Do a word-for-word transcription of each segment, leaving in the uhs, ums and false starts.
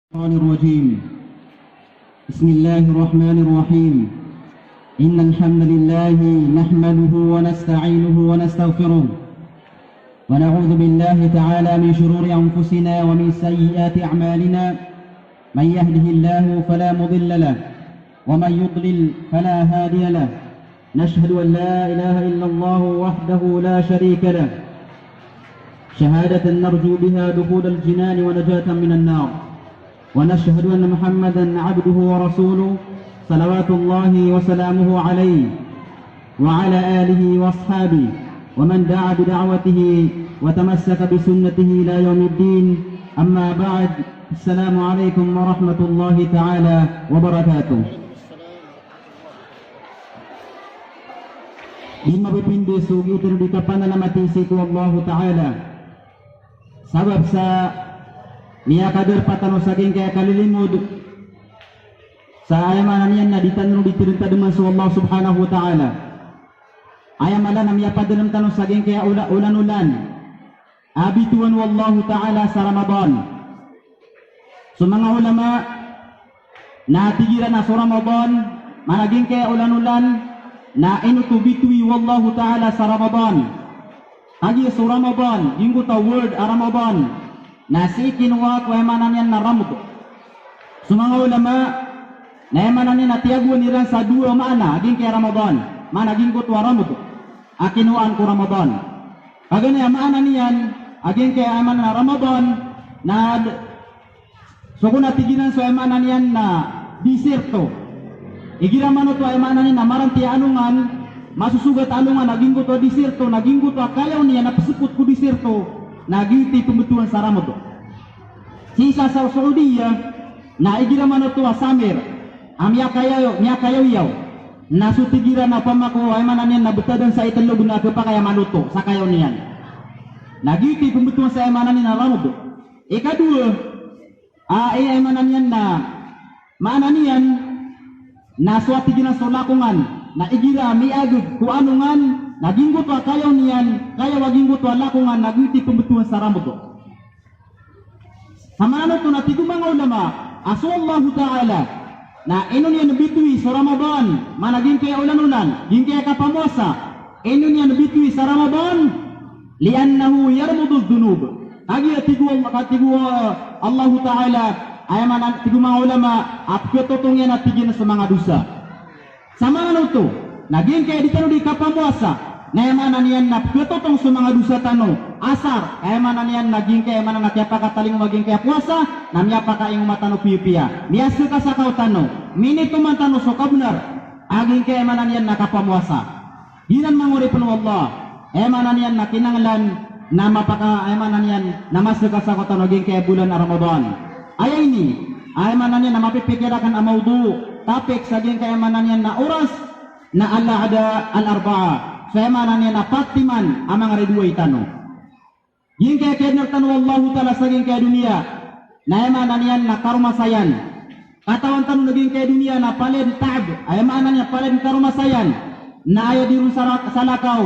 الشيطان الرجيم. بسم الله الرحمن الرحيم. إن الحمد لله نحمده ونستعينه ونستغفره، ونعوذ بالله تعالى من شرور أنفسنا ومن سيئات أعمالنا. من يهده الله فلا مضل له، ومن يضلل فلا هادي له. نشهد أن لا إله إلا الله وحده لا شريك له، شهادة نرجو بها دخول الجنان ونجاة من النار. ونشهد أن محمدا عبده ورسوله، صلوات الله وسلامه عليه وعلى آله وأصحابه ومن دعا بدعوته وتمسك بسنته إلى يوم الدين. أما بعد، السلام عليكم ورحمة الله تعالى وبركاته. Di mapipindi so giyoto di kapanalamati sii ko Allahu Ta'ala. Sabap sa miyakadarpa tano sa giyangkaya kalilimod sa aya maana niyan na di tano di tirentademan so Allah Subhanahu wa Ta'ala. Aya mala na miyapadarem tano sa giyangkaya ola-, olan-olan a bitowan o Allahu Ta'ala sa Ramadan. So manga ulama na tig iran a so Ramadan, maana giyangkaya olan-olan, na ino oto bitowi o Allahu Ta'ala sa Ramadan. Kagiya so Ramadan, giyangkoto a word a Ramadan, na sii kinowa ko aya maana niyan na ramd. So manga ulama, na aya maana niyan na tiyagoan iran sa dowa maana giyangkaya Ramadan. Maana giyangkoto a ramd a kinowaan ko Ramadan. Paganay a maana niyan a giyangkaya aya maana na Ramadan, na d-, so kon a tig iran so aya maana niyan na disirto. Igira man oto aya maana niyan na maranti a alongan, masosogat a alongan, na giyangkoto a disirto, na giyangkoto a kayaw niyan na pesepot ko disirto, na giyoto i pembetowan sa ramd. Sii sa Sa-, Saudiya, na igira man oto a summer a miyakayaw, miyakayaw-yaw, na so tig iran na opama ko aya maana niyan na betadan sa itelog na kepakay a maloto sa kayaw niyan. Na giyoto i pembetowan sa aya maana niyan na ramd. Ikadowa, a, aya maana niyan na, maana niyan na so a tig iran so lakongan, na igira miyaageg ko alongan, na giyangkoto a kayaw niyan, kayaw a giyangkoto a lakongan, na giyoto i pembetowan sa ramd. Sa maana oto na tig o manga ulama a so Allahu Ta'ala na ino niyan bitowi so Ramadan, maana giyangkaya olan-olan, giyangkaya kapamowasa, ino niyan bitowi sa Ramadan, li'annahu yarmududh dhunub. Kagiya tig o Allah, tig o, ah, Allahu Ta'ala, aya maana tig o manga ulama a peketotong iyan a tig iyan so manga dosa. Sa maana oto, na giyangkaya di tano di kapamowasa, na aya maana niyan na peketotong so manga dosa tano, asar, aya maana niyan na giyangkaya aya maana na kiyapakatalingoma giyangkaya powasa, na miyapakaingoma tano piyapiya, miyasakasakaw tano, minitoman tano so kabenar a giyangkaya aya maana niyan na kapamowasa. Giyanan manga oripen o Allah, aya maana niyan na kinanglan na mapaka-, aya maana niyan na masakasakaw tano a giyangkaya bolan a Ramadan. Aya ini, aya maana niyan na mapipikir aken a mawdu', topic sa giyangkaya aya maana niyan na oras, na al-a'da al-arba'a. So aya maana niyan na pat timan a manga ridoay tano. Giyangkaya kiyadnar tano o Allahu Ta'ala sa giyangkaya doniya, na aya maana niyan na karomasayan. Katawan tano na giyangkaya doniya na palaya den ta'ab, aya maana niyan palaya den karomasayan. Na aya di ron sara-, salakaw,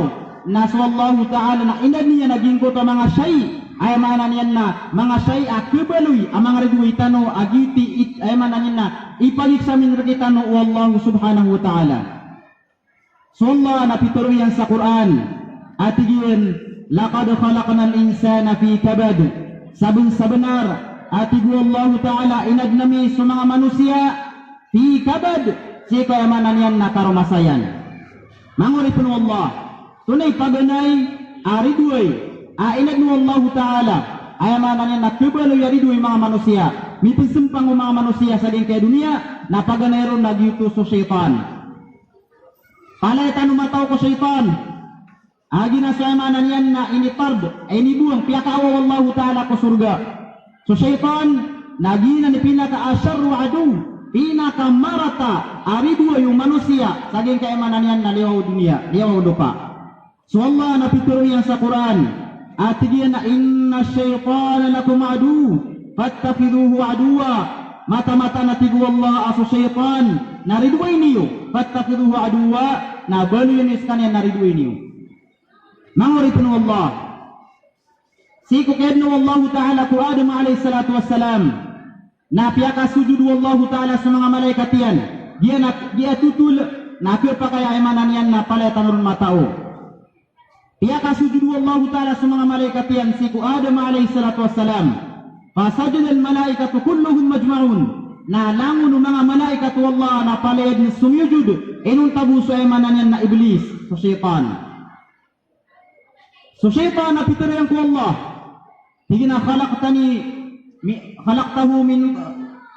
na so Allahu Ta'ala na inadn iyan a giyangkoto a manga shay', aya maana niyan na manga shay' a khabaloy a manga ridoay tano a giyoto i, aya maana niyan na ipag-examine rektano o Allahu Subhanahu wa Ta'ala. So Allah na pitharo iyan sa Qur'an a tig iyan, "Laqad khalaqnal insana fi kabad." Saben-, sabenar a tig o Allahu Ta'ala, inadn ami so manga manosiya fi kabad, sii ko aya maana niyan na karomasayan. Manga oripen o Allah, tonaa i paganay a ridoay a inadn o Allahu Ta'ala, aya maana niyan na khabaloy a ridoay o manga manosiya, mipensempang o manga manosiya sa giyangkaya doniya, na paganay ron na giyoto so shaytan. Palaya tano mataw ko shaytan. A giyanan so aya maana niyan na initard, inibuwang, piyakaawa o Allahu Ta'ala ko sorga. So shaytan, na giyanan i pinaka asharru aduw, pinakamarata a ridoay o manosiya sa giyangkaya aya maana niyan na liyawaw o doniya, liyawaw o lopa. So Allah na pitharo iyan sa Qur'an a tig iyan a, "Innash shaytana lakum aduwwun fattakhidhuhu aduwwa." Mataan-mataan a tig o Allah a so shaytan na ridoay niyo, "fattakhidhuhu aduwwa," na baloy niyo sekaniyan na ridoay niyo. Manga oripen o Allah, sii ko kiyadn o Allahu Ta'ala ko Adam alayhis salatu wassalam, Na piyakasujud o Allahu Ta'ala so manga malaikat iyan. Giya na, giya totol na khapakay a aya maana niyan na palaya tano ron matao. Piyakasujud o Allahu Ta'ala so manga malaikat iyan sii ko Adam alayhis salatu wassalam. Fasajadal malaikatu kulluhum ajma'un. Na langon o manga malaikat o Allah na palaya dn somiyojud, inonta bo so aya maana niyan na Iblis, so shaytan. So shaytan na pitharo iyan ko Allah. Tig iyan a khalaqtani mi-, khalaqtahu min,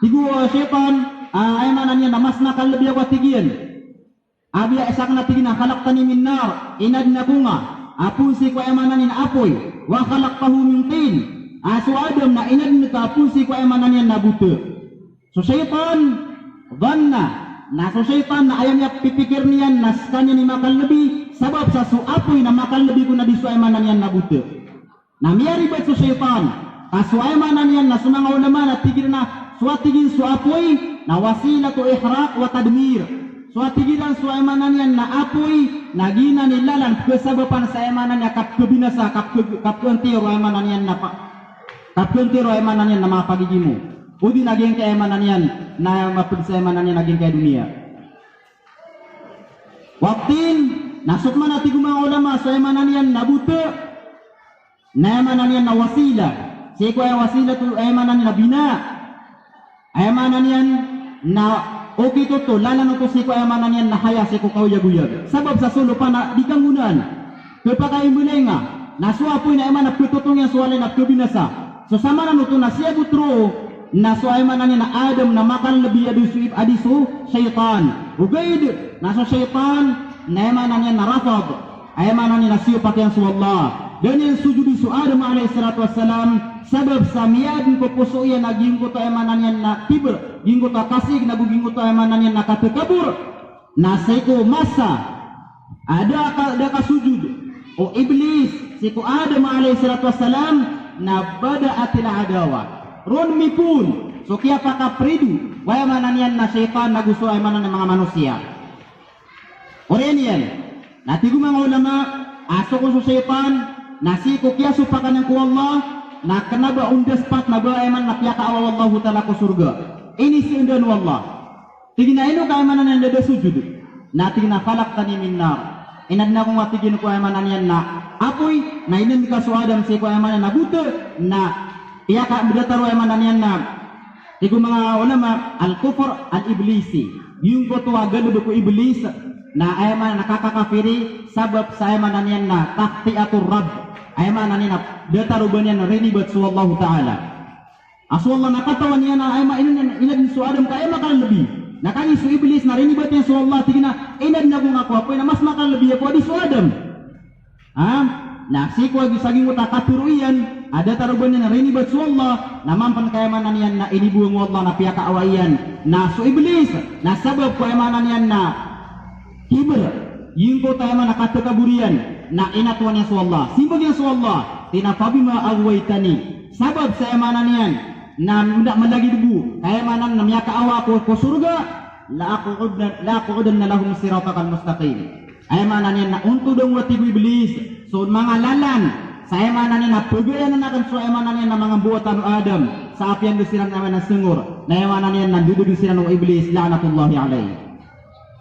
tig o shaytan, ah, aya maana niyan na mas makalbi ako, tig iyan. Apiya sakn a tig iyan a khalaqtani min nar, inadn ako nga a poon sii ko aya maana niyan a apoy, wa khalaqtahu min tin, a so Adam na inadn ka a poon sii ko aya maana niyan na bota. So shaytan, dhanna, na so shaytan na aya miyapipikir iyan na skaniyan i makalbi, sabap sa so apoy na makalbi kon a di so aya maana niyan na bota. Na miyaribat so shaytan, ka so aya maana niyan na so manga ulama na tig iran a so a tig iyan so apoy na wasilatu ihraq wa tadmir. So a tig iran so aya maana niyan na apoy na giyanan i lalan pkhasabapan sa aya maana niyan a kapkhabinasa, kapkha-, kapkhaantiro aya maana niyan na pa-, kapkhaantiro aya maana niyan na manga pagigimo. O di na giyangkai aya maana niyan na mapd sa aya maana niyan na giyangkai a doniya. Wa tin, na so pman a tig o manga ulama so aya maana niyan na bota, na aya maana niyan na wasila. Sii ko aya wasila oto aya maana niyan na bina. Aya maana niyan na okit oto, lalan oto sii ko aya maana niyan na haya sii ko kaoyagoyag. Sabap sa so lopa na di kanggonaan. Khapakay a mbalinga na so apoy na aya maana pkhatotong iyan so walay na pkhabinasa. So samanan oto na siyabot roo na so aya maana niyan na Adam na makalbi a di so ib-, a di so shaytan. Ogaid na so shaytan na aya maana niyan na rafad. Aya maana niyan na siyopak iyan so Allah. Da niyan sojodi so Adam alayhis salatu wassalam, sabap sa miyaadn ko poso iyan a giyangkoto aya maana niyan na kibr, giyangkoto a kasig, nago giyangkoto aya maana niyan na katakabur. Na sii ko masa a da ka-, da kasojod o Iblis sii ko Adam alayhis salatu wassalam, na bada'atil adawah. Ron mipoon so kiyapakaprido o aya maana niyan na shaytan nago so aya maana niyan manga manosiya. Oriyan iyan, na tig o manga ulama a so kon so shaytan na sii ko kiyasopakan iyan ko Allah, na kna ba on da spat na ba aya maana na piyakaawa o Allahu Ta'ala ko sorga. Inisii on o Allah. Tig iyan a ino ka aya maana niyan da sojod? Na tig iyan a khalaqtani min nar. Inadn ako nga, tig iyan, ko aya maana niyan na apoy, na inadn ka so Adam sii ko aya maana niyan na bota, na piyaka-, datar o aya maana niyan na, tig o manga ulama, al-kufr al-iblisi. Giyangkoto a galbk o Iblis, na aya maana na kakakafiri, sabap sa aya maana niyan na takhti'atur Rabb. Aya maana niyan na datar o ba niyan rinibat so Allahu Ta'ala. A so Allah na katawan iyan a aya ma-, inadn, inadn so Adam ka aya makalbi. Na kagiya so Iblis na rinibat iyan so Allah, tig iyan a inadn ako nga ko apoy na mas makalbi ako a di so Adam. Ha? Na sii ko agi sa giyangkoto a katharo iyan a datar o ba niyan rinibat so Allah, na mampan ka aya maana niyan na inibowang o Allah na piyakaawa iyan. Na so Iblis na sabap ko aya maana niyan na kibr, giyangkoto aya maana katakabur iyan, na inatowan iyan so Allah. Simbag iyan so Allah, tig iyan a fabima aghwaytani. Sabap sa aya maana niyan na mda-, malagid bo ka aya maana niyan na miyakaawa ko, ko sorga, la aqudanna, la aqudanna lahum siratakal mustaqim. Aya maana niyan na ontodn ko, tig o Iblis, so manga lalan sa aya maana niyan na pagayanan akn so aya maana niyan na manga mbawataan o Adam, sa apiya anda siran aya maana sngor, na aya maana niyan na ndodon siran o Iblis, la'natullahi alayh.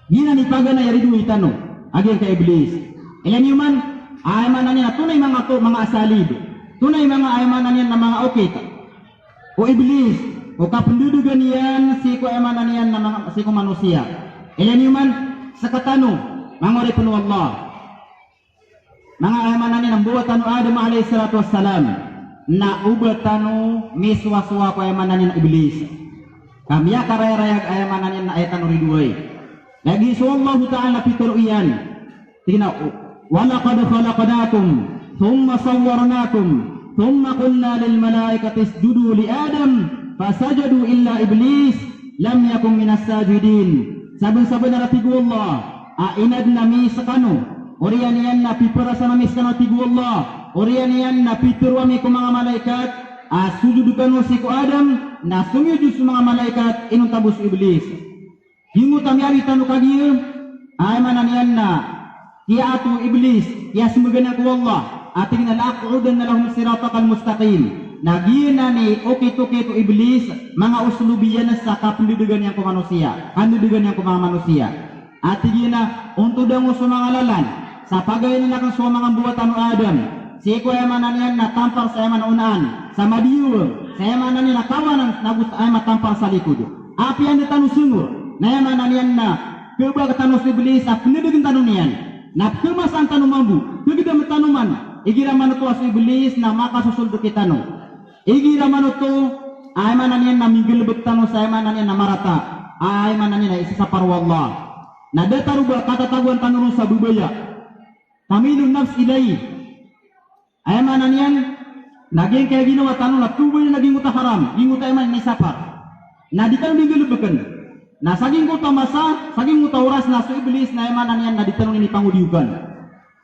Giyanan i paganay a ridoay tano a giyangkai a Iblis. Ilay niyo man, aya maana niyan na tonaa i manga to-, manga asalib. Tonaa i manga, aya maana niyan na manga okit o Iblis ko kapndodgan iyan sii ko aya maana niyan na manga, sii ko manosiya. Ilay niyo man, sktano, manga oripn o Allah, manga aya maana niyan na mbawataan o Adam alayhis salatu wassalam, na oba tano misowasowa ko aya maana niyan na Iblis. Ka miyakarayarayag aya maana niyan na aya tano ridoay. Lagid so Allahu Ta'ala na pitharo iyan, tig iyan a, "Wa laqad khalaqnakum, thumma sawwarnakum, thumma qulna lil malaikati isjudu li Adam, fasajadu illa Iblis, lam yakun minas sajidin." Sabnsabnar a, tig o Allah, a inadn ami skano, oriyan iyan na piparasaan ami skano, tig o Allah, oriyan iyan na pitharo ami ko manga malaikat a sojod kano sii ko Adam, na somiyojod so manga malaikat, inonta bo so Iblis. Giyangkoto a miyaaloy tano kagiya, aya maana niyan na kiyaat o Iblis, kiyasmbag iyan ko Allah, a tig iyan a, "La aqudanna lahum siratakal mustaqim." Na giyanan i okit-okit o Iblis, manga uslub iyan sa kapndedegan iyan ko manosiya, kapndedegan iyan ko manga manosiya. A tig iyan a, ontod angko so manga lalan, sa pagayanan akn so manga mbawataan o Adam, sii ko aya maana niyan na tampar sa aya maana onaan, sa madiyawang, sa aya maana niyan na kawanan, nago sa aya maana tampar sa likod. Apiya anda tano sngor, na aya maana niyan na khabak tano so Iblis a pndedegn tano niyan, na pkhamasaan tano mambo, khagdam tano man, igira manoto a so Iblis na makasosold rkitano. Igira manoto, aya maana niyan na minggalbk tano sa aya maana niyan na marata, aya maana niyan na isasapar o Allah. Na datar o ba katatagoan tano ron sa babaya. Tamilun nafs ilayh. Aya maana niyan na giyangkaya ginawa tano na toba niyan a giyangkoto a haram, giyangkoto a aya maana niyan na isapar. Na di tano minggalbkn. Na sa giyangkoto a masa, sa giyangkoto a oras na so Iblis na aya maana niyan na di tano niyan ipangodiyokan.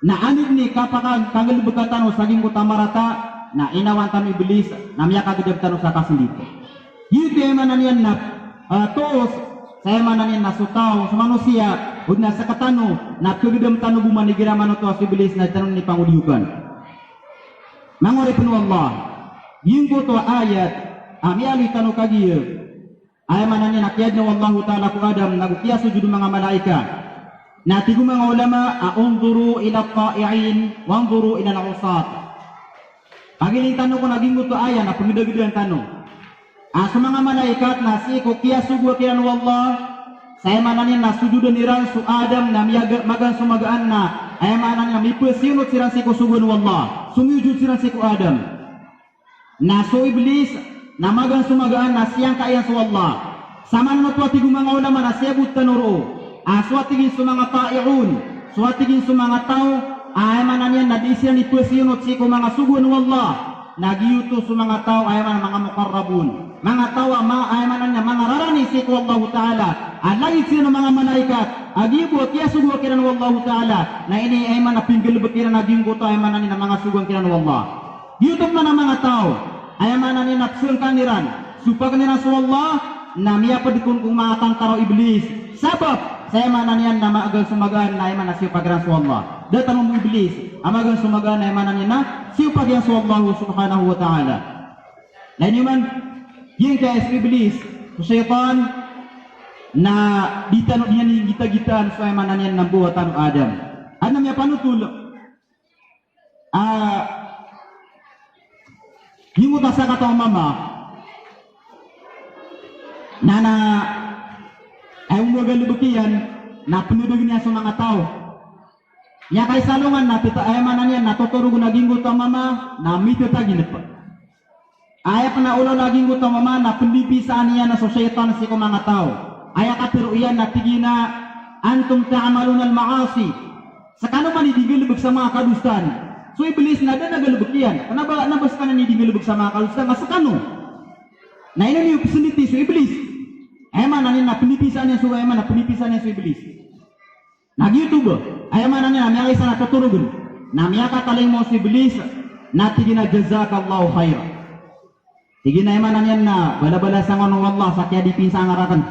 Na anda dn i kapaka-, kanggalbka tano sa giyangkoto a marata, na inawan tano o Iblis, na miyakagdam tano sa kasndit. Giyoto i aya maana niyan na, ah, toos, sa aya maana niyan na so taw, so manosiya, odi na sktano, na pkhagdam tano bo man igira manoto a so Iblis na di tano niyan ipangodiyokan. Manga oripn o Allah, giyangkoto a ayat a miyaaloy tano kagiya, aya maana niyan na kiyadna o Allahu Ta'ala ko Adam, nago kiyasojod o manga malaikat. Na tig o manga ulama a, "Unzuru ila ta'i'in, wanzuru ila al-usat." Pagiling tano ko na giyangkoto a ayat na pngdagdaan tano a so manga malaikat na sii ko kiyasogoa kiran o Allah, sa aya maana niyan na sojodan iran so Adam na miyaga-, magaan so magaan na, aya maana niyan na mipasiyonot siran sii ko sogoan o Allah, somiyojod siran sii ko Adam. Na so Iblis, na magaan so magaan na siyangka iyan so Allah. Sa maana oto a tig o manga ulama na siyabot tano roo a so a tig iyan so manga ta'i'un, so a tig iyan so manga taw a aya maana niyan na di siran ipasiyonot sii ko manga sogoan o Allah, na giyoto so manga taw a aya maana manga muqarrabun, manga taw a ma-, aya maana niyan manga rarani sii ko Allahu Ta'ala, a lagid siran o manga malaikat a giya bo a kiyasogoa kiran o Allahu Ta'ala. Na ini aya maana pinggalbk iran a giyangkoto aya maana niyan na manga sogoan kiran o Allah. Giyoto pman a manga taw, aya maana niyan na psangkaan iran, sopakn iran so Allah, na miyapd kon ko manga tantara o Iblis. Sabap sa aya maana niyan na magaan so magaan na aya maana siyopak iran so Allah. Datar mambo o Iblis a magaan so magaan na aya maana niyan na siyopak iyan so Allah subhanahu wa ta'ala. Lagid iyan man, giyangkaya so Iblis, so shaytan, na di tano, di niyan gitagitaan so aya maana niyan na mbawataan o Adam. Adn a miyapanotol, ah, giyangkoto a sakataw a mama, na, na, aya maana galbk iyan, na pndedegn iyan so manga taw. Miyakaisa alongan na tita-, aya maana niyan na totorogn a giyangkoto a mama, na mitataginp. Aya pn a olaola a giyangkoto a mama na pndimpisaan iyan so shaytan sii ko manga taw. Aya katharo iyan na tig iyan a, "Antum ta'malunal ma'asi." Skano man i di nggalbk sa manga kadosaan. So Iblis na da a galbk iyan. Kna ba, kna ba skano i di nggalbk sa manga kadosaan, ka skano. Na ino niyo psnditi so Iblis? Aya maana niyan na pndimpisaan iyan so, aya maana pndimpisaan iyan so Iblis. Na giyoto ba, aya maana niyan na miyakaisa na totorogn. Na miyakatalingoma so Iblis, na tig iyan a, "Jazakallahu khair." Tig iyan a aya maana niyan na balabalasangn o Allah sa kiyadipinsaan ka rakn.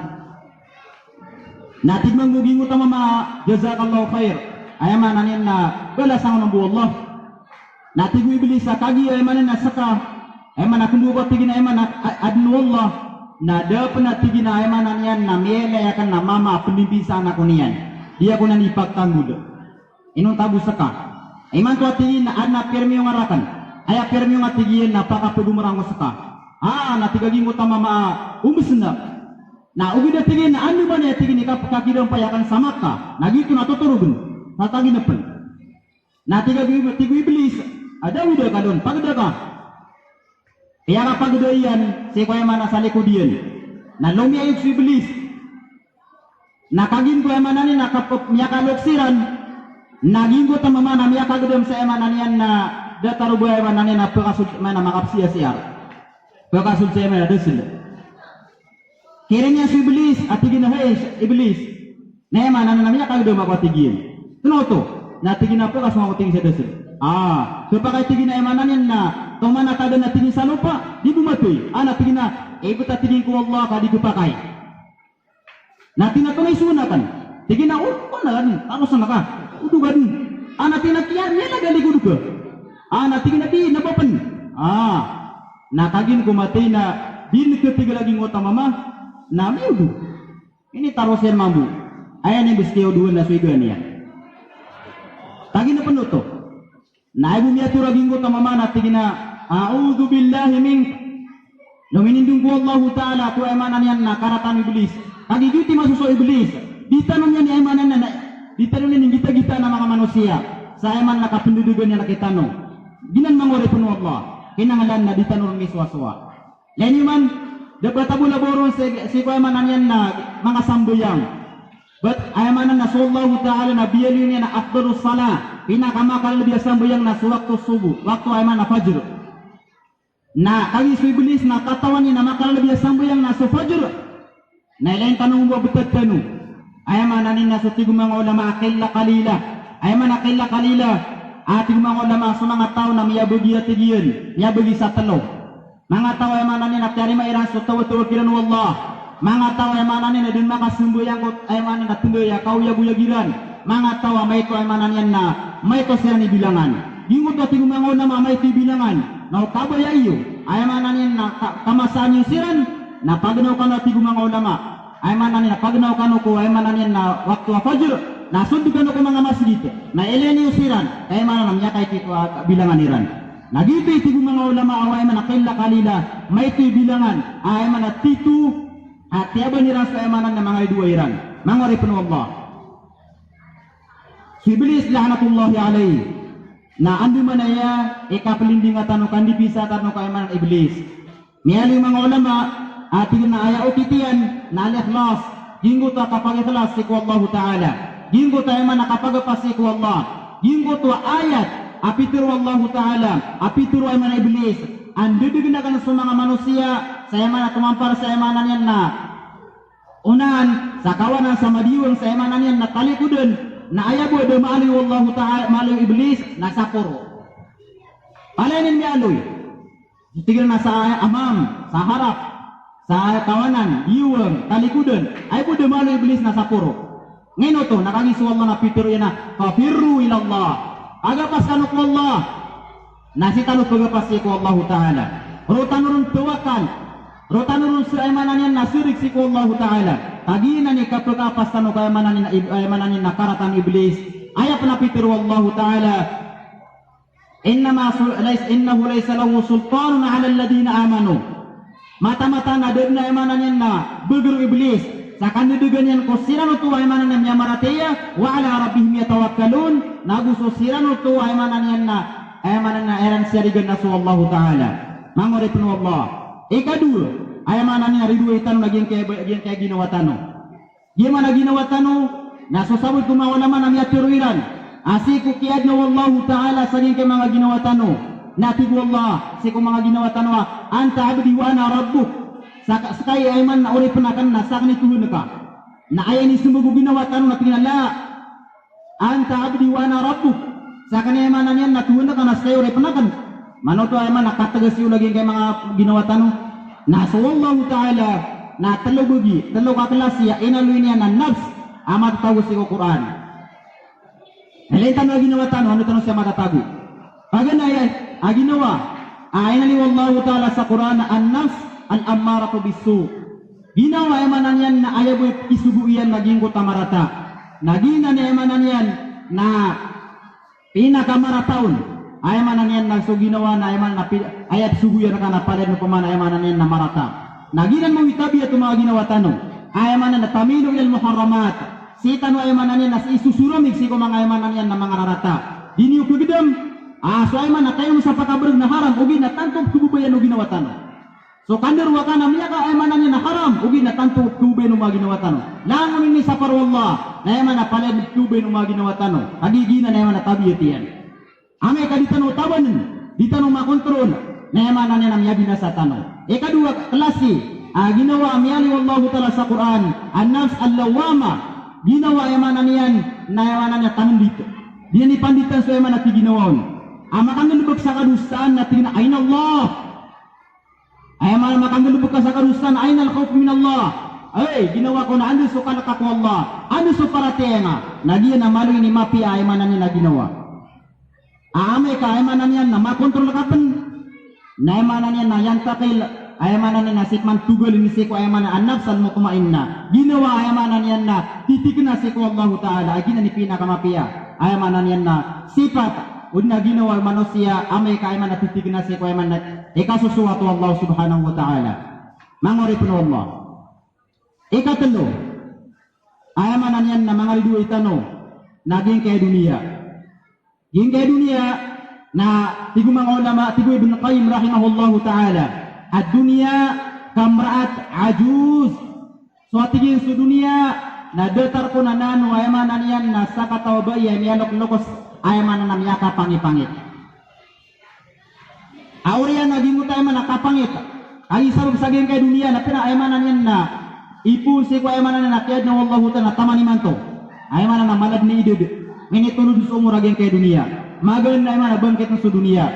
Na tig mambo o giyangkoto a mama a, "Jazakallahu khair." Aya maana niyan na balasangn bo o Allah. Na tig o Iblis a kagiya aya maana niyan na ska, aya maana kmbo ko tig iyan a aya maana a-, adn o Allah, na da pn a tig iyan a aya maana niyan na miyailay akn a mama a pndimpisaan ako niyan. Di ako niyan ipagtanggol. Inonta bo ska. Imanto a tig iyan na adn a pirmiyo nga rakn. Aya pirmiyo nga tig iyan na pakapagomra ko ska. Ah, na tig a giyangkoto a mama a ombs na. Na ogaid a tig iyan na andamanaya tig iyan i kap-, kakidampay akn sa Makkah. Na giyoto na totorogn. Tataginpn. Na tig a, tig o Iblis a, "Da, ogaid ka don, pagda ka." Piyakapagda iyan sii ko aya maana sa likod iyan. Na lomiyayog so Iblis. Na kagiya ko aya maana niyan na kap-, miyakalok siran. Na giyangkoto a mama na miyakagdam sa aya maana niyan na datar o ba aya maana niyan na pkasold, maana makapsiyasiyar. Pkasold sa aya maana dasl. Kiran iyan so Iblis, a tig iyan a, "Hay Iblis, na aya maana niyan na miyakagdam ako," a tig iyan. "Tano oto?" Na tig iyan a, "Pkasold ako," tig iyan, "sa dasl." "Ah, so pakay," tig iyan, "aya maana niyan na toman a tadan," a tig iyan, "sa lopa, di bo mathay." "Ah," na tig iyan a, "ibet," a tig iyan, "ko Allah ka di khapakay." Na tig iyan a, "Tonay so anak akn." Tig iyan a, "O, o anak akn, taros anak ka. Odo ka dn." "Ah," na tig iyan a, "Kiya, miyalaga likod ka." "Ah," na tig iyan a, "Di, na ba pn." "Ah." Na kagiya ko matay na di niyan katig lagid o mama, na miyodo. Initaros iyan mambo. Aya niyan bes kiyodoan na so iga niyan. Kagiya pn oto. Na aya bo miyatharo lagid o mama na tig iyan a, "A'udhu billahi mink." Na minindong ko Allahu Ta'ala ko aya maana niyan na karatan o Iblis. Kagiya giyoto i masosowa o Iblis. Di tano niyan aya maana niyan na, di tano niyan inggitagitaan a manga manosiya. Sa aya maana na kapndadagan iyan rktano. Giyanan manga oripn o Allah. Kinanglan na di tano ron misowasowa. Lagid man, da ba tano bo labaw ron sii, sii ko aya maana niyan na manga sambayang. Bat aya maana na so Allahu Ta'ala na biyaloy niyan a afdalus salah, pinakamakalalabi a sambayang na so wakto subuh, wakto aya maana na fajr. Na kagiya so Iblis na katawan iyan a makalalabi a sambayang na so fajr. Na ilay tano mambo a btad tano. Aya maana niyan na so tig o manga ulama a qilla qalila. Aya maana qilla qalila. A tig o manga ulama so manga taw na miyabagi a tig iyan, miyabagi sa tlo. Manga taw aya maana niyan na tiyarima iran so taw a tawagan iran o Allah. Manga taw aya maana niyan na da dn makasambayang ko aya maana na tnday a kaoyagoyag iran. Manga taw a maito aya maana niyan na maito siran i bilangan. Giyangkoto a tig o manga ulama a maito i bilangan. Na o kabaya iyo, aya maana niyan na ka-, kamasaan iyo siran, na pagnaw kano a tig o manga ulama. Aya maana niyan na pagnaw kano ko aya maana niyan na wakto a fajr, na sold kano ko manga masgit, na ilay niyo siran, ka aya maana na miyakaito a bilangan iran. Na giyoto i tig o manga ulama a aya maana qilla qalila, maito i bilangan, aya maana tito, a tiyaban iran so aya maana na manga ridoay iran. Manga oripn o Allah. So Iblis la'natullahi alayh. Na andamanaya i kaplindinga tano, kandipisa tano ko aya maana na Iblis. Miyaaloy o manga ulama a tig iran a aya okit iyan na al-ikhlas, giyangkoto a kapagikhlas sii ko Allahu Ta'ala. Giyangkoto aya maana a kapagapas sii ko Allah. Giyangkoto a ayat a pitharo o Allahu Ta'ala, a pitharo aya maana na Iblis. Andadagn akn so manga manosiya sa aya maana tomampar sa aya maana niyan na onaan, sa kawanan, sa madiyawang, sa aya maana niyan na talikodan, na aya bo a da maaloy o Allahu Ta'ala, maaloy o Iblis, na saporo. Palaya niyan miyaaloy. Tig iran a sa amam, sa harap, sa kawanan, diyawang, talikodan, aya bo a da maaloy o Iblis na saporo. Ngeno oto, na kagiya so Allah na pitharo iyan a, "Fafirru ilallah." Pagapas kano ko Allah. Na sii tano pagapas sii ko Allahu Ta'ala. Roo tano ron tawakal. Roo tano ron sa aya maana niyan na sirik sii ko Allahu Ta'ala. Kagiya giyanan i kapagapas tano ko aya maana niyan na ib-, aya maana niyan na karatan o Iblis. Aya pn a pitharo o Allahu Ta'ala, "Innama sul-, lais-, innahu laisa lahu sultanun 'alal ladhina amanu." Mataan-mataan a da dn aya maana niyan na bagr o Iblis sa kandadagan iyan ko siran oto aya maana niyan na miyamaratiyaya, "wa 'ala rabbihim yatawakkalun," nago so siran oto aya maana niyan na, aya maana niyan na iran siyarigan na so Allahu Ta'ala. Manga oripn o Allah. Ikadowa, aya maana niyan na ridoay tano na giyangkai, giyangkai ginawa tano. Giya maana ginawa tano, na so sabot ko manga ulama na miyatharo iran a sii ko kiyaadna o Allahu Ta'ala sa giyangkai manga ginawa tano. Na tig o Allah sii ko manga ginawa tano a, "Anta abdi wa ana rabbuk." Saka, seka i aya maana na oripn akn na sakn i Tuhan ka. Na aya inismbag o ginawa tano na tig iyan a la. "Anta abdi wa ana rabbuk." Sakn i aya maana niyan na Tuhan ka na seka i oripn akn. Manoto aya maana na katgas iyo lagid angkai manga ginawa tano. Na so Allahu Ta'ala na tlo bagi, tlo ka klasi a inaloy niyan a nafs a matatago sii ko Qur'an. Ilay tano a ginawa tano, anda tano siya matatago. Paganay a ginawa a inaloy o Allahu Ta'ala sa Qur'an, an-nafs al-ammaratu bis-su'. Ginawa aya maana niyan na aya bo i kisogo iyan na giyangkoto a marata. Na giyanan i aya maana niyan na pinakamarata on. Aya maana niyan na so ginawa na aya maana na pi-, aya psogo iyan rka na palaya dn opama na aya maana niyan na marata. Na giyanan mambo i tabiat o manga ginawa tano. Aya maana na tamilu ilal muharramat. Sii tano aya maana niyan na sii sosoramig sii ko manga aya maana niyan na manga rarata. Di niyo kagdam a so aya maana na kainom sa pakabrg na haram, ogaid na tanto pkhababayaan o ginawa tano. So kandarowaka na miyaka aya maana niyan na haram, ogaid na tanto pkhababayaan o manga ginawa tano. Langon ini sapar o Allah, na aya maana palaya dn pkhababayaan o manga ginawa tano. Kagiya giyanan aya maana tabiat iyan. Amay ka di tano tabann, di tano makontrol, na aya maana niyan na miyabinasa tano. Ikadowa klasi a ginawa a miyaaloy o Allahu Ta'ala sa Qur'an, an-nafs al-lawwamah. Ginawa aya maana niyan na aya maana niyan tamndit. Di niyan ipanditan so aya maana tig ginawa on. A makanggalbk sa kadosaan na tig iyan a, "Aina Allah?" Aya maana makanggalbk ka sa kadosaan, "Ainal khawfu minallah?" Ay, ginawa ko na anda so kalk ka ko Allah, anda so paratiyaya nga. Na giyanan a maloy ini mapiya aya maana niyan na ginawa. A amay ka aya maana niyan na makontrol ka pn. Na aya maana niyan na yantaqil, aya maana niyan na sii pman togalin sii ko aya maana an-nafs al-mutmainnah. Ginawa aya maana niyan na titikna sii ko Allahu Ta'ala, a giyanan i pinakamapiya. Aya maana niyan na sipat, odi na ginawa o manosiya, amay ka aya maana titikna sii ko aya maana ikasosoat o Allah Subhanahu wa Ta'ala. Manga oripen o Allah. Ikatelo, aya maana niyan na manga ridoay tano, na giyangkaya doniya. Giyangkaya doniya, na tig o manga ulama, tig o Ibn Qayyim rahimahullahu ta'ala, "Ad-dunya kamra'at ajuz." So a tig iyan so doniya, na datar ko na nano, aya maana niyan na sakataw a bai a miyaloklokes, aya maana na miyakapangipangit. A oriyan a giyangkoto aya maana kapangit. Kagiya sabap sa giyangkaya doniya na pira aya maana niyan na ipoon sii ko aya maana niyan na kiyaadna o Allahu Ta'ala na taman imanto. Aya maana na malad i idad. Minitolod so omor a giyangkaya doniya. Magaan na aya maana bangkiten so doniya.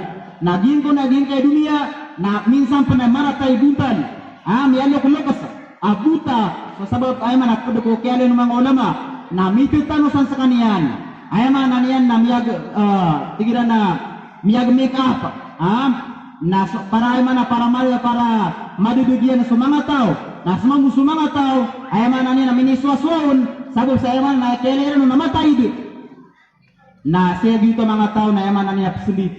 Na giyangkoto na giyangkaya doniya na minsan pen na marata i bontal. A, miyaloklokes a bota, so sabap aya maana ped ko kiyaaloy o manga ulama, na mitetanos san sekaniyan. Aya maana niyan na miyag, eh, tig iran na miyag-make up. A, na so, para aya maana para mal-, para madedeg iyan so manga taw. Na semamo so manga taw, aya maana niyan na minisowasowa on, sabap sa aya maana na kiyaaloy iran on na mataid. Na sii a giyoto a manga taw na aya maana niyan na pesembit.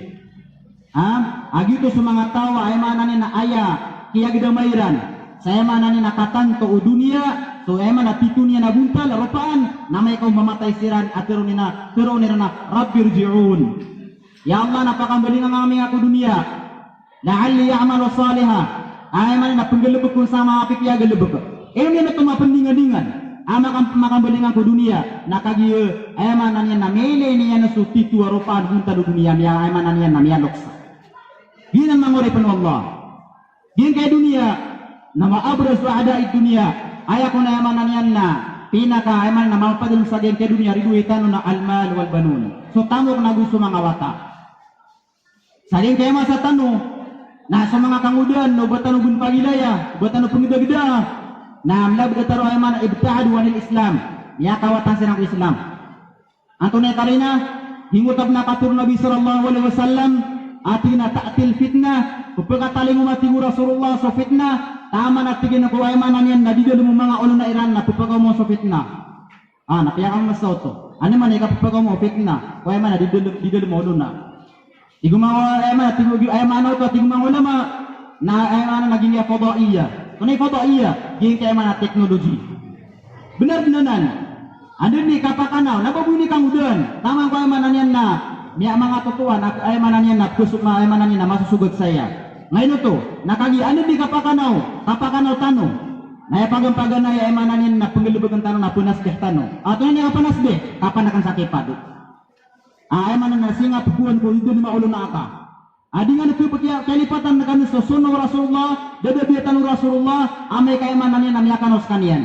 Ha? A giyoto so manga taw a aya maana niyan na aya kiyagedama iran sa aya maana niyan na katanto o doniya, so aya maana tito niyan a bontal, ropaan, na amay ka o mamatay siran a teroon iran, teroon iran a, "Rabbi rji'un." Ya Allah, na pakambalingan ami ngka ko doniya. "La'alli a'malu salihan." Aya maana na penggalebek on sa manga pipiya a galebek. Ino niyan oto mapendingalingan a maka-, makambalingan ko doniya, na kagiya, aya maana niyan na miyailay niyan so tito a ropaan bontal o doniya, miya-, aya maana niyan na miyaloks. Giyanan manga oripen o Allah. Giyangkaya doniya, na ma abrazu a'da'id dunya. Aya kon aya maana niyan na pinaka, aya maana na mapadalem sa giyangkaya doniya, ridoay tano na al-mal wal banun. So tamok nago so manga wata. Sa giyangkaya masa tano, na so manga kangodaan, o ba tano ben pagilaya, o ba tano pengedageda, na mlabed a taro aya maana ibta'adu anil Islam. Miyakawatan siran ko Islam. Antonaa i karina, giyangkoto a pn a katharo o Nabi sallallahu alaihi wasallam, a tig iyan a ta'til fitnah, pepakatalingoma tig o Rasulullah so fitnah, taman a tig iyan ko aya maana niyan na di dalem o manga olonan iran na pepakaoma so fitnah. A, na piyakaoma sa oto. Anda man i kapepakaoma o fitnah, ko aya maana di dalem, di dalem o olonan. Tig o manga, aya maana, tig o, aya maana oto, tig o manga ulama, na aya maana na giyangkaya fadaiyah. Antonaa i fadaiyah? Giyangkaya aya maana technology. Benar den anan. Anda den i kapakanaw, na ba bo ini kangodaan. Taman ko aya maana niyan na, miya manga totoan, aya maana niyan na, peso-, aya maana niyan na, masosogat saya. Ngaino oto, na kagiya anda den i kapakanaw, kapakanaw tano. Na aya paganay-paganay, aya maana niyan na, penggalebeken tano, na penasbih tano. Antonaa i kapenasbih? Kapanaken sa kipad. A, aya maana na sii nga pekowan ko di dalem a olonan ka. A, di nga na kepekaya, kalipatan na kami so sunnah o Rasulullah, da dabiatan o Rasulullah, amay ka aya maana niyan na miyakanaw sekaniyan.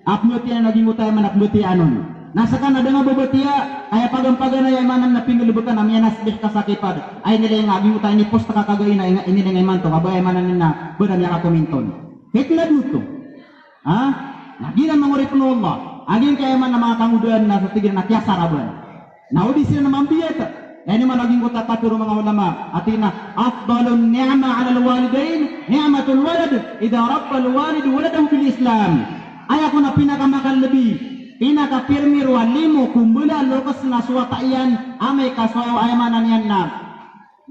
A, pembatiya na giyangkoto aya maana pembatiya anon. Na seka na da nga babatiya, aya paganay-paganay aya maana na penggalebeken a miyanasbih ka sa kipad. Aya inilay nga giyangkoto a inipost ka kagiya ina, inilay nga imanto, ka ba aya maana niyan na ba da miyakakoment on. Fitnah den oto. Ha? Na giyanan manga oripen o Allah. A giyangkaya aya maana manga kangodaan na so tig iran na kiyasaraban. Na o di siran na mambiyat. Na ino man a giyangkoto a katharo o manga ulama. A tig iyan a, "Afdalun ni'mah 'alal walidain, ni'matul walad, idha rabbal walidu waladahu bil Islam." Aya kon a pinakamakalebi, pinakapirmiro a limo ko mbala a lokes na so wata iyan, amay ka so aya maana niyan na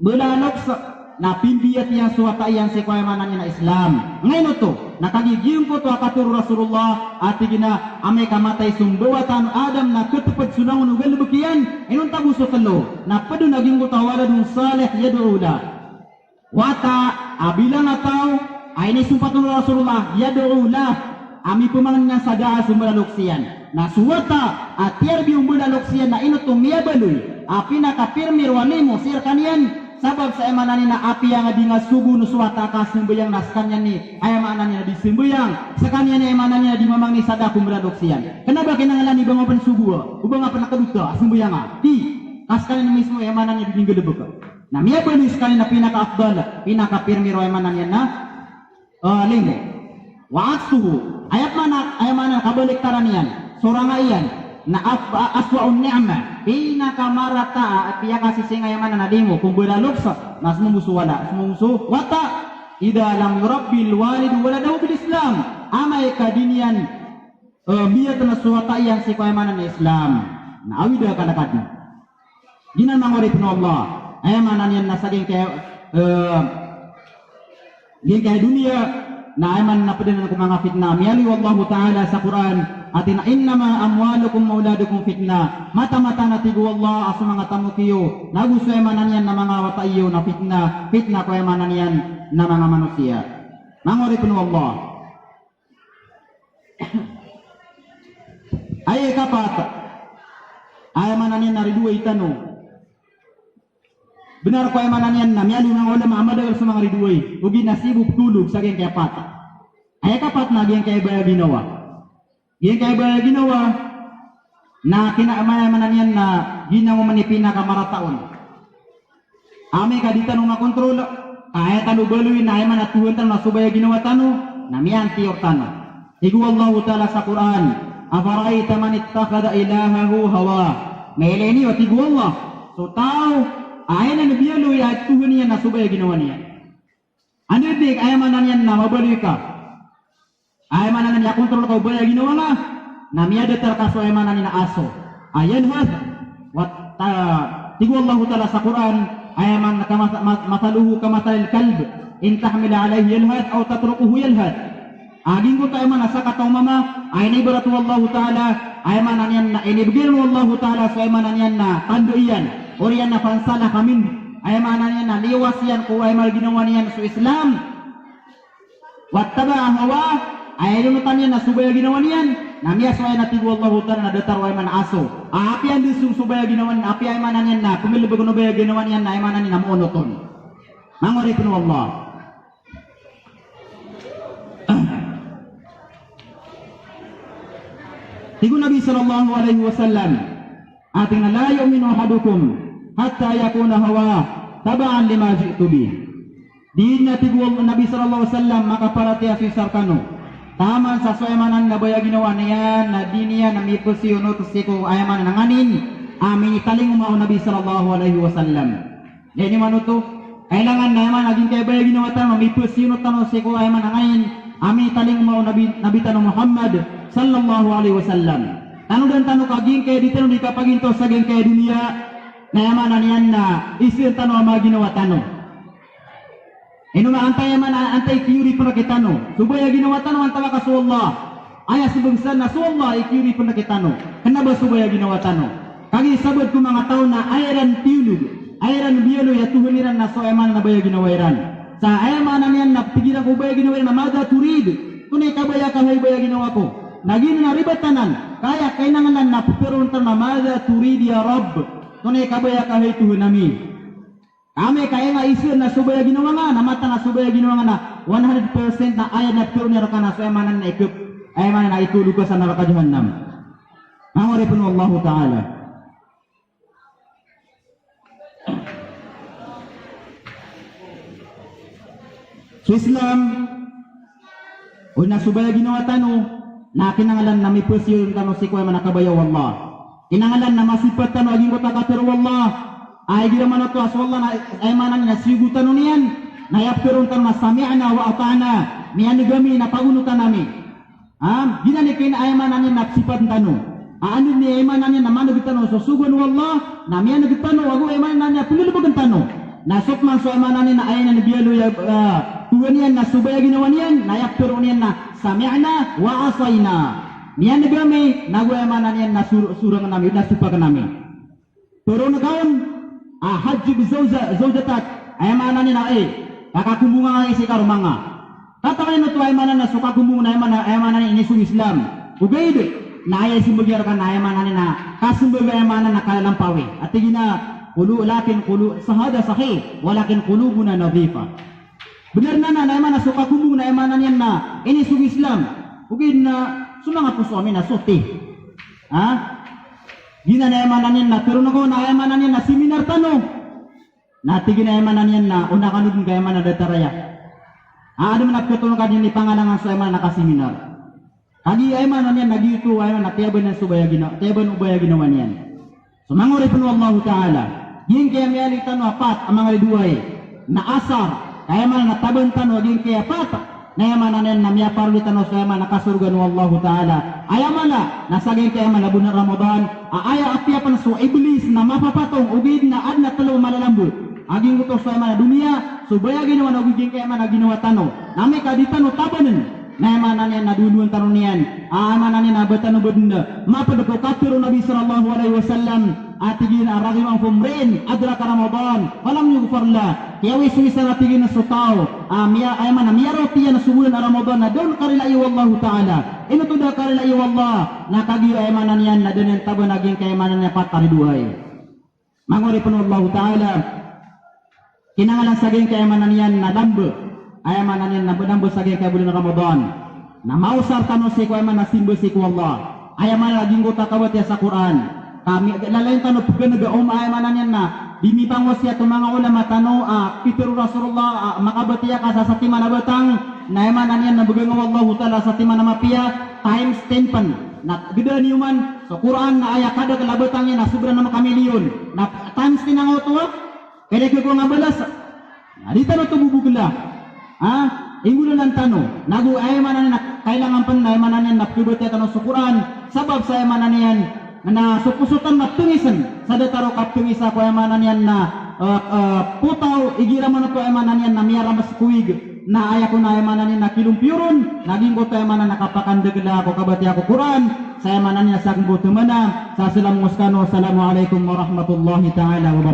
mbala a lokes na pimbiyat iyan so wata iyan sii ko aya maana niyan na Islam. Ngaino oto, na kagiya giyangkoto a katharo o Rasulullah, a tig iyan a amay ka matay so mbawata o Adam na keteped so langon o galebek iyan, inonta bo so telo, na ped on a giyangkoto a waladun salih yad'u lah. Wata a bilang a taw a inisompat on o Rasulullah, yad'u lah, a mipemangnin sa daa so mbala a lokes iyan. Na so wata a tiyarbiya o mbala a lokes iyan na ino oto miyabaloy a pinakapirmiro a limo sii rekaniyan, sabap sa aya maana niyan na apiya nga di nga sogoon so wata a kasambayang na sekaniyan i aya maana niyan na di sambayang, sekaniyan i aya maana niyan na di mamangni sa daa ko mbala a lokes iyan. Kena ba kinanglan i ba nga pen sogoa, o ba nga pen kedoda a sambayang a. Di, ka sekaniyan mismo aya maana niyan di nggalebek. Na miyabaloy sekaniyan a pinaka-afdal, pinakapirmiro aya maana niyan na Ah, limo. Wa aksuhu. Aya maana, aya maana kabaliktaran iyan. Sorang iyan. Na af-, aswa'un ni'mah, pinakamarata a piyakasising aya maana na limo, ko mbala loks, na somombo so wala, somombo so wata, idha lam yurabbil walidu waladahu bil Islam, amay ka di niyan, eh, miyatn so wata iyan sii ko aya maana na Islam. Na awida kalakadi. Giyanan manga oripn o Allah, aya maana niyan na sa giyangkai, eh, giyangkai doniya, na aya maana na pd anan ko manga fitnah. Miyaaloy o Allahu Ta'ala sa Qur'an, a tig iyan a, "Innama amwalukum wa auladukum fitnah." Mataan-mataan a tig o Allah a so manga tamok iyo, nago so aya maana niyan na manga wata iyo na fitnah, fitnah ko aya maana niyan na manga manosiya. Manga oripn o Allah. Aya ikapat, aya maana niyan na ridoay tano. Bnar ko aya maana niyan na miyaaloy o manga ulama a madakl so manga ridoay, ogaid na sii bo ptolog sa giyangkai a pat. Aya ikapat na giyangkai a baya ginawa. Giyangkai a baya ginawa na kina-, aya maana niyan na ginawa man i pinakamarata on. Amay ka di tano makontrol, ka aya tano baloy na aya maana a tohan tano na so baya ginawa tano, na miyantiyor tano. Tig o Allahu Ta'ala sa Qur'an, "Afara'ayta man ittakhadha ilahahu hawah." Mailay niyo, tig o Allah, so taw a aya niyan biyaloy a tohan iyan na so baya ginawa niyan. Anda di aya maana niyan na mabaloy ka, aya maana niyan na miyakontrol ka o baya ginawa ngka, na miyadatar ka so aya maana niyan na aso a yalhath. Wat-, ta-, tig o Allahu Ta'ala sa Qur'an, aya maana na kama-, ma-, "Mathaluhu kamathalil kalb, in tahmil alayhi yalhath aw tatrukuhu yalhath." A giyangkoto aya maana na sakataw a mama a inibarat o Allahu Ta'ala, aya maana niyan na inibgay o Allahu Ta'ala so aya maana niyan na tanda iyan, oriyan na fansalakha minhu, aya maana niyan na liyawas iyan ko aya maana ginawa niyan so Islam. Wattaba'a hawah, aya inonotan iyan na so baya ginawa niyan, na miyasowa iyan a tig o Allahu Ta'ala na datar o aya maana na aso. A apiya ndn so baya ginawa niyan, apiya aya maana niyan na pnggalbkn o baya ginawa niyan na aya maana niyan na moonot on. Manga oripn o Allah. Tig o Nabi sallallahu alaihi wasallam, a tig iyan a, "La yu'minu ahadukum hatta yakuna hawahu taba'an lima ji'tu bih." Di na, tig o Nabi sallallahu alaihi wasallam, makaparatiyaya so isa rkano taman sa so aya maana niyan na baya ginawa niyan na di niyan na mipasiyonot sii ko aya maana na nganin a minitalingoma o Nabi sallallahu alaihi wasallam. Aya niyo man oto, kailangan na aya maana giyangkai a baya ginawa tano, mipasiyonot tano sii ko aya maana nganin a minitalingoma o Nabi, Nabi tano Muhammad sallallahu alaihi wasallam. Tanodan tano ka giyangkai a di tano di kapagintaw sa giyangkai a doniya, na aya maana niyan na isaan tano a manga ginawa tano. Ino ma antaa aya maana, antaa i kiyoripn rktano? So baya ginawa tano antaa ka so Allah? Aya sabagi san na so Allah i kiyoripn rktano. Kna ba so baya ginawa tano? Kagiya sabaad ko manga taw na aya iran tiyolog, aya iran biyaloy a tohan iran na so aya maana na baya ginawa iran. Sa aya maana niyan na tig iran ko baya ginawa iran na, "Madha turid?" Antonaa i kabaya ka hay baya ginawa ko? Na giyanan a ribat anan, ka aya kinanglan na ptharoon tano na, "Madha turid ya Rabb?" Antonaa i kabaya ka hay Tohan ami? Amay ka aya nga isaan na so baya ginawa nga, na mataan a so baya ginawa nga na one hundred percent na aya na ptharoon iyan rka na so aya maana na ikp, aya maana na ikaloka sa naraka Jahannam. Manga oripn o Allahu Ta'ala. So Islam, o na so baya ginawa tano, na kinanglan na mipasiyon tano sii ko aya maana kabaya o Allah. Kinanglan na masipat tano a giyangkoto a katharo o Allah. Ay, igira man oto a so Allah na, aya maana niyan na siyogotan on iyan, na aya ptharoon tano na sami'na wa ata'na, miyan'g ami na pagonotan ami. Ha? Giyanan i kna aya maana niyan na sipat tano. A anda i aya maana niyan na man'g tano so sogoan o Allah, na miyan'g tano, ago aya maana niyan na pnggalbkn tano. Na so pman so aya maana niyan na aya niyan biyaloy a, ah, Tohan iyan na so baya ginawa niyan, na aya ptharoon iyan na sami'na wa asayna. Miyan'g ami, nago aya maana niyan na sor-, sorangn ami, na sopakn ami. Ptharoon ka on a hajjib zawja-, zawjatak, aya maana niyan na, eh, pakakombonga nga sii ko roma nga. Tatangan oto aya maana na so kakombong na aya maana, aya maana niyan na inisogo o Islam. Ogaid na aya ismbag iyan rka na aya maana niyan na kasmbag, aya maana na kalampawi. A tig iyan a, qulu-, lakin qulu-, sa hadha sahih, walakin qulubuna nadhifa. Bnar anan na aya maana so kakombong na aya maana niyan na inisogo o Islam. Ogaid na so manga poso ami na soti. Ha? Giyanan aya maana niyan na ptharoon ka on a aya maana niyan na seminar tano. Na tig iyan a aya maana niyan na ona kano dn ka aya maana datar aya. A, adn man a pkhatonga ka dn i pangalangan so aya maana na kaseminar. Kagiya aya maana niyan na giyoto aya maana tiyaban iyan so baya gina-, tiyaban o baya ginawa niyan. So manga oripn o Allahu Ta'ala, giyangkaya miyalin tano a pat a manga ridoay, na asar, ka aya maana na taban tano a giyangkaya pat, na aya maana niyan na miyaparoli tano so aya maana kasorgaan o Allahu Ta'ala. Aya maana na sa giyangkaya aya maana boln a Ramadan, a aya apiya pn so Iblis na mapapatong, ogaid na adn a tlo a malalambo a giyangkoto so aya maana doniya, so baya ginawa na ogaid giyangkaya aya maana ginawa tano, na amay ka di tano tabann, na aya maana niyan na dowadowan tano niyan, a aya maana niyan na ba tano badn mapd ko katharo o Nabi sallallahu alaihi wasallam, a tig iyan a raghima anfu mri'in adraka Ramadan falam yaghfar lah. Kiyawisawisan a tig iyan so taw a miya-, aya maana miyaraot iyan so bolan a Ramadan na da on karilai o Allahu Ta'ala. Ino oto da karilai o Allah? Na kagiya aya maana niyan na da niyan taban a giyangkaya aya maana niyan pat a ridoay. Manga oripn o Allahu Ta'ala, kinanglan sa giyangkaya aya maana niyan na lamba, aya maana niyan na lamba sa giyangkaya bolan a Ramadan, na maosar tano sii ko aya maana simba sii ko Allah. Aya maana lagid angkoto a kabatiya sa Qur'an. Ka mi-, lalayon tano pganega o aya maana niyan na di mipangosiyat o manga ulama tano a pitharo o Rasulullah a makabatiya ka sa satiman a batang, na aya maana niyan na bgan o Allahu Ta'ala satiman a mapiya, times ten pn. Na gdaan iyo man so Qur'an na aya kadakl a batang iyan na sobra na makamilyon. Na times ten angkoto a, kaya di ko nga balas. Na di tano oto bobogla. Ha? Inggolalan tano. Nago aya maana niyan na kailangan pn na aya maana niyan na pkhabatiya tano so Qur'an. Sabap sa aya maana niyan na so poso tano na ptngisn sa datar o kaptngisa ko aya maana niyan na, eh, eh, potaw, igira man oto aya maana niyan na miyarambas ko wig. Na aya kon a aya maana niyan na kilompiyo ron, na giyangkoto aya maana na kapakandagla ko kabatiya ko Qur'an, sa aya maana niyan sa giyangkoto maana, sa salam ko skano, assalamu alaikum warahmatullahi ta'ala wabarakatuh.